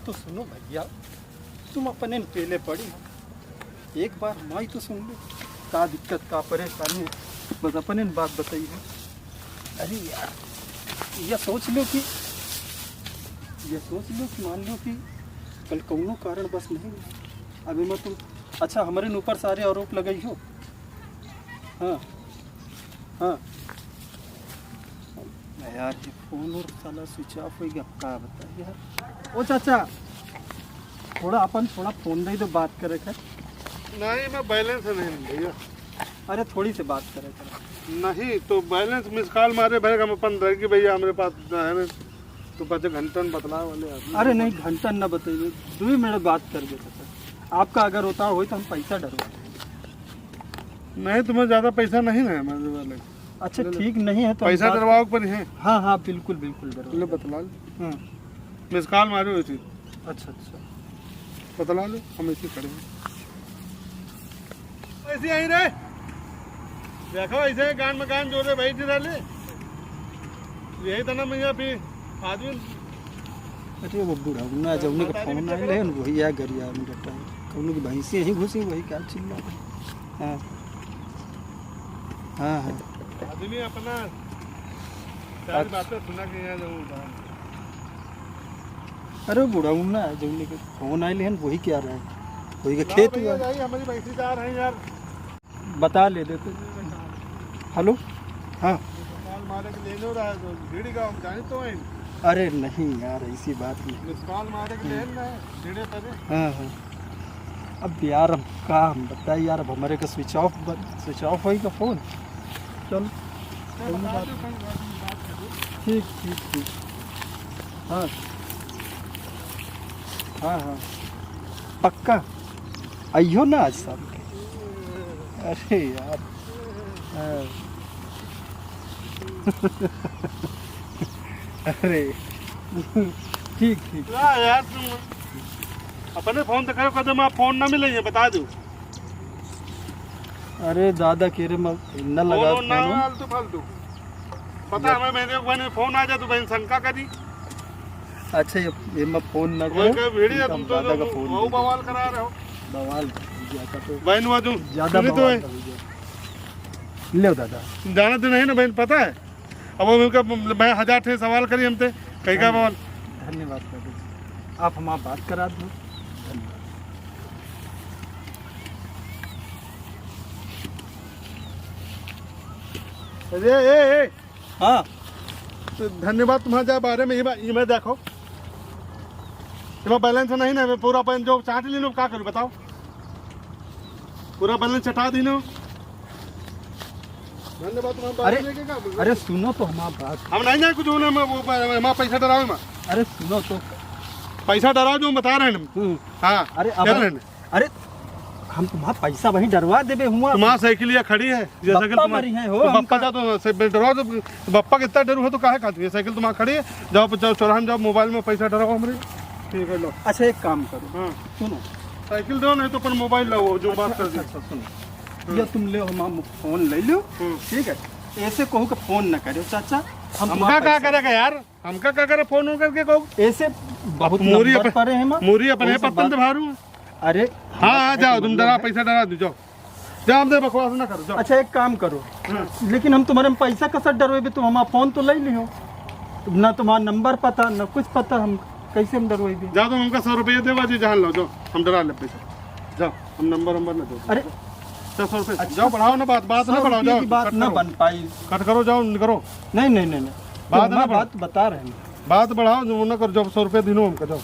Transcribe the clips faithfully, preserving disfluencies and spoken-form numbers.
तो सुनो भैया, तुम अपने न पेले पड़ी हो। एक बार हमारी तो सुन लो, का दिक्कत, का परेशानी है, बस अपने न बात बताइए। अरे यार, ये सोच लो कि, ये सोच लो कि मान लो कि कल कौनो कारण बस नहीं हुआ। अभी मैं तुम, अच्छा, हमारे ऊपर सारे आरोप लगाई हो। हाँ, हाँ। यार, ये फोन और साला switch off होइ गया, का बताई यार। ओ चाचा, थोड़ा अपन, थोड़ा फोन दे दो, बात करे के। नहीं, मैं balance नहीं भैया। अरे, थोड़ी सी बात करे के। नहीं, तो balance miss call मारे भैया, हम अपन रह गए भैया, हमरे पास है नहीं। तो बचे घंटन बतला वाले आदमी। अरे नहीं, घंटन ना बताइए, दो ही मिनट बात कर दे चाचा। आपका अगर होता हो तो हम पैसा डरवा देंगे। नहीं, तुम्हें ज्यादा पैसा नहीं ना है हमारे वाले। अच्छा, ठीक नहीं है तो हम पैसा बात डरवाओ पर है। हाँ, हाँ, बिल्कुल, बिल्कुल डरवा ले, देंगे। बतला ले। हाँ। Miss call मारे हुए थे। अच्छा, अच्छा। बतला ले, हम ऐसे खड़े हैं। ऐसे आई रे। देखो, ऐसे गान में गान जोड़े बैठ रहे। यही तो ना मैं यहाँ पे आदमी। अरे वो बुढ़ौना जौने के फोन आइल है, वही आ गरिया में डटा है। कौनो की भैंसी यहीं घुसी, वही का चिल्ला रहे। हाँ। हाँ, हाँ। आदमी अपना सारी अच्छा। बातें सुना के यहाँ जाऊँ। अरे वो बुढ़ौना जौने के फोन आइल है, वही क्या रहे, वही का ना खेत भैया, हुआ। नहीं, हमारी भैंसी जा रही है यार। बता ले दे तू। हेलो, हाँ। माल मारे के लेने रहा है, तो भीड़ का हम जाने तो हैं। अरे नहीं यार, ऐसी बात नहीं। Miss call मारे के लेने रहा है, भीड़े परे। हाँ, हाँ। अब यार, हम का हम बताई यार, अब हमारे का switch off ब-, switch off होई का फोन। चल, चल, कोई बता बात दो, कोई बात नहीं, बात कर दो। ठीक, ठीक, ठीक। हाँ। हाँ, हाँ। पक्का? अइहो ना आज शाम के। अरे यार। हाँ। अरे। ठीक, ठीक। ना यार, तुम अपने फोन से करो, कदम आप फोन ना मिले, ये बता दो। अरे दादा, के रे, मैं इन्ना लगा फोन ना फोन। फालतू, फालतू। पता है, मैं, मेरे को मैंने फोन आ जाए तो बहन शंका करी। अच्छा, ये, ये मैं फोन ना वही करूँ, कह भिड़ी है, इनका तुम तो दादा जो का फोन वो दे दो। बवाल करा रहे हो। बवाल ज्यादा तो बहन, वो जो ज्यादा सुनी तो बवाल है। कर दिया। ले दादा। जाना तो नहीं ना बहन, पता है? अब वो उनका, मैं हजार ठे सवाल करी हमसे, कहीं का धन्य-, बवाल। धन्यवाद दादा जी, आप हमार बात करा दो। धन्यवाद। अरे, ए, ए। हाँ। तो धन्यवाद तुम्हारा जा बारे में, ये बा-, ये मैं देखो। ये बा balance नहीं ना, मैं पूरा balance जो चाट ली ना, का करूँ बताओ? पूरा balance चटा दी ना। धन्यवाद तुम्हारा बारे अरे, में, क्या बोल रहे? अरे सुनो तो हमार बात। हम नहीं जाए कुछ होने में, वो प-, हमारा पैसा डरावे में। अरे सुनो तो। पैसा डराओ जो हम बता रहे हैं हम। हम्म। हाँ, अरे अब कह रहे हैं। अरे, हम तुम्हार पैसा वहीं डरवा देबे हुआ। तुम्हार साइकिल या खड़ी है, ये साइकिल बप्पा तुम्हार, मरी है हो, तो हम बप्पा का जा तो से-, डराओ तो, बप्पा कितना डरू है तो काहे खाती है? साइकिल तुम्हार खड़ी है, जाओ, जाओ चौराहा में जाओ, मोबाइल में पैसा डराओ हमरे। ठीक है, लो। अच्छा, एक काम करो। हाँ। सुनो। साइकिल दो, नहीं तो अपन मोबाइल लाओ, जो अच्छा, बात कर दी। अच्छा, अच्छा, सुनो। हाँ। ये तुम ले, हम, हम फोन ले लो, हम्म। ठीक है? ऐसे कहू के फोन न करो, चाचा। हम हमका तुम्हार का पैसा करेगा यार? हमका का करे फोन वोन करके कहू? ऐसे बहुत मोरी नंबर अपन, पर है, माँ। मोरी अपन है, कौन सी पत्तन बात? तो भारू। अरे, हाँ, हाँ, बात जाओ, तुम मतलब डरा, है। पैसा डरा दो, जाओ। जाओ, हमसे बकवास ना करो, जाओ। अच्छा, एक काम करो। हाँ। लेकिन हम तुम्हारे में पैसा कसर डरवेबे, तुम हमारा फोन तो ले लियो। ना तुम्हारा नंबर पता, ना कुछ पता, हम कैसे हम डरवेबे? जाओ, तुम हमका सौ रुपया देवा जी, जान लो, जाओ, हम डरा ले पैसा। जाओ, हम नंबर वंबर ना दो। अरे। छह सौ रुपये। अच्छा, जाओ, बढ़ाओ ना बात, बात ना सौ बढ़ाओ, रुपये जाओ, की बात कट ना करो। बन पाई। कट करो, जाओ, निकरो। नहीं, नहीं, नहीं, नहीं। बात तो ना हम बढ़ाओ। बात बता रहे हैं। बात बढ़ाओ, जो ना करो, जाओ, सौ रुपये दिनो हमका, जाओ।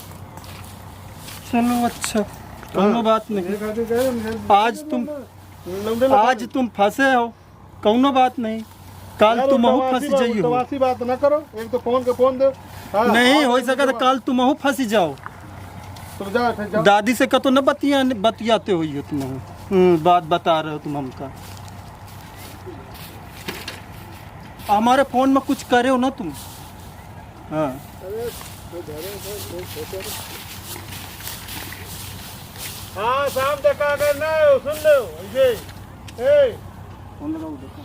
चलो, अच्छा, हाँ। कोनो बात नहीं। ये खातिर कह रहे हैं, आज तुम, लौंडे लोग आज तुम फंसे हो, कौनो बात नहीं, काल यार, तुमहू उल्टावासी फंस बा-, जाइयो। उल्टावासी बात ना करो, एक तो फोन के फोन दे। हाँ, नहीं, हाँ, हो सका तो उल्टावा-, काल तुमहू फंस जाओ। तो जाओ, फिर जाओ। दादी से कतो न बतिया-, बतियाते होइयो तुमहू। हम्म, बात बता रहे हो तुम हमका। हमारे फोन में कुछ करे हो ना तुम। हाँ। अरे, वो घरे में वो छोटे हाँ, शाम तक अगर ना हो, सुन लो, ऐसे, ए। फोन लगाओ, देखो।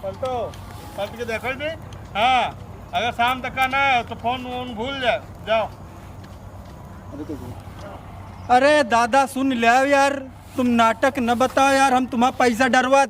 पलटो, पलट के देखो जी। हाँ, अगर शाम तक का ना हो, तो फोन वोन भूल जाओ, जाओ। अरे दादा सुन ल्याव यार, तुम नाटक न बताओ यार, हम तुम्हारा पैसा डरवा